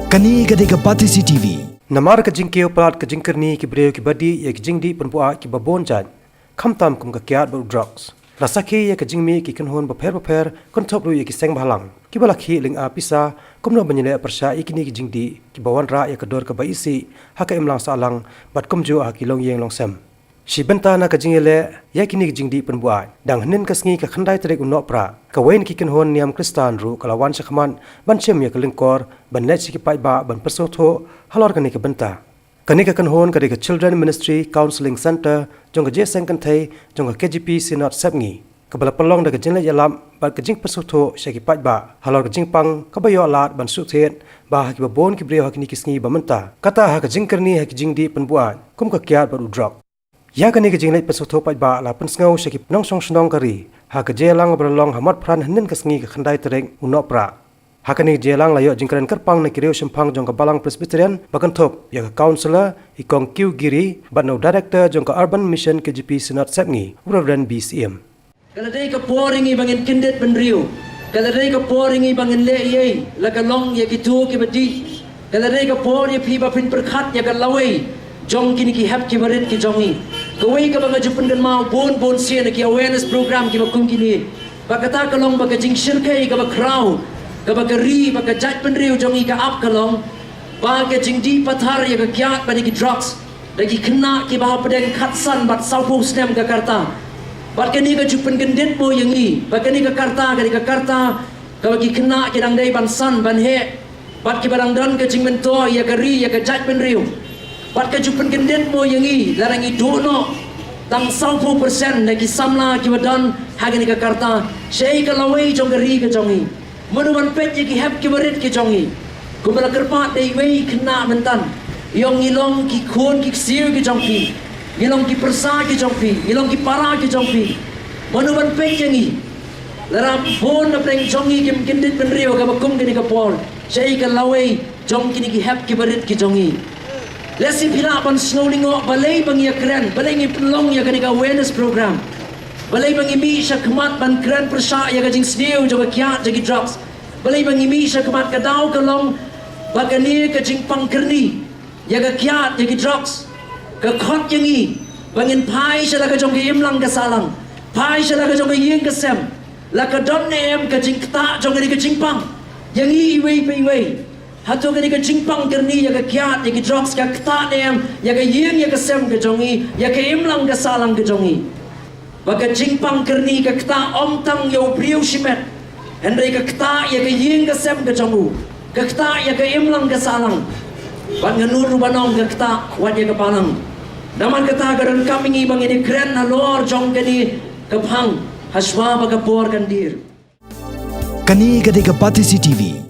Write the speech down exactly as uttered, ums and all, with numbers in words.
Kane ka dei ka Batesi T V. Namar ka jingkiew palat ka jingkyrni ki briew kiba dih ïa ki jingdih pynbuaid kiba bun jait, khamtam kum ka kiad bad u drugs, la sakhi ïa ka jingmih ki kynhun bapher bapher, kynthup ruh ïa ki seng bhalang kiba la khih lynga pisa kumno ban ïaleh pyrshah ïa kine ki jingdih kiba wanrah ïa ka dur kaba isih ha ka imlang sahlang bad kumjuh ha ki longïing longsem. Shi bynta na ka jingïaleh ïa kine ki jingdih pynbuaid, dang hynnin ka sngi ka khyndai tarik u Nohprah, kawei na ki kynhun niam Khristan ruh ka la wan shakhmat ban shim ïa ka lyngkor ban leit sha ki paidbah ban pynsngewthuh halor kane ka bynta. Kane ka kynhun ka dei ka Children Ministry Counselling Centre jong ka Jingïaseng Kynthei jong ka K J P Synod Sepngi, kaba la pynlong da ka jingleit ïalap bad ka jingpynsngewthuh sha ki paidbah halor ka jingpang kaba ïoh lad ban shu thied bha ha kiba bun ki briew ha kine ki sngi ba mynta, kata ha ka jingkyrni ha ki jingdih pynbuaid kum ka kiad bad u drok. Ïa kane ka jingleit pynsngewthuh paidbah la pynsngew sha ki nongshong shnong ka ri ha ka jingïalang ba la long ha Motphran hynnin ka sngi ka khyndai tarik u Nohprah. Ha kane ka jingïalang la ïoh jingkren kyrpang na ki riewshemphang jong ka Balang Presbyterian ba kynthup ïa ka Councillor i Kong Kiew Giri bad na u Director jong ka Urban Mission K J P Synod Sepngi, u Reverend B Syiem. Ka la dei ka por ïa ngi ba ngin kyndit bynriew. Ka la dei ka por ïa ngi ba ngin leh ei ei la ka long ïa kito kiba dih. Ka la dei ka por ïa phi ba phin pyrkhat ïa ka lawei jong kine ki hep kiba rit ki jong ngi. Kawei kaba nga ju pynkynmaw bun bun sien ha ki awareness program kiba kum kine, ba kata ka long ba ka jingshyrkhei kaba khraw kaba ka ri, ba ka jaitbynriew jong ngi ka ap ka long ba ka jingdih pathar ïa ka kiad bad ïa ki drugs da ki khynnah kiba hapdeng khatsan bad sawphew snem ka rta. Bad kane ka ju pynkyndit mo ïa ngi ba kane ka rta ka dei ka rta kaba ki khynnah ki dang dei ban san ban heh bad kiba dang don ka jingmyntoi ïa ka ri, ïa ka jaitbynriew. Bad ka ju pynkyndit mo ïa ngi lada ngi duh noh tang sawphew percent na ki samla kiba don ha kane ka rta sha ka lawei jong ka ri ka jong ngi. Mano ban peit ïa ki hep kiba rit ki jong ngi? Kumba la kyrpad da iwei i khynnah mynta, ïong ngi long ki khun ki ksiew ki jong phi, ngi long ki pyrsa ki jong phi, ngi long ki para ki jong phi. Mano ban peit ïa ngi? Lada bun na pdeng jong ngi kim kyndit bynriew kaba kum kane ka por sha ka lawei jong kine ki hep kiba rit ki jong ngi. Lehse phi lah ban sngew lyngngoh balei ba ngi ïakren, balei ngi pynlong ïa kane ka awareness program. Balei ba ngi mih shakhmat ban kren pyrshah ïa ka jingsniew jong ka kiad jong ki drugs? Balei ba ngi mih shakhmat? Ka daw ka long ba kane ka jingpang kyrni ïa ka kiad ïa ki drugs ka khot ïa ngi ba ngin phai sha la ka jong ka imlang ka sahlang, phai sha la ka jong ka ïing ka sem, la ka don ne em ka jingktah jong kane ka jingpang ïa ngi iwei pa iwei. Hato kane ka jingpang kyrni ïa ka kiad ïa ki drugs ka ktah ne em ïa ka ïing ïa ka sem ka jong ngi, ïa ka imlang ka sahlang ka jong ngi? Ba ka jingpang kyrni ka ktah ym tang ïa u briew shimet, hynrei ka ktah ïa ka ïing ka sem ka jong u, ka ktah ïa ka imlang ka sahlang. Bad nga nud ruh ban ong ka ktah wat ïa ka balang. Namar kata ka donkam ïa ngi ba ngin ïakren halor jong kane ka phang hashwa ba ka por kan dier. Kane ka dei ka Batesi T V.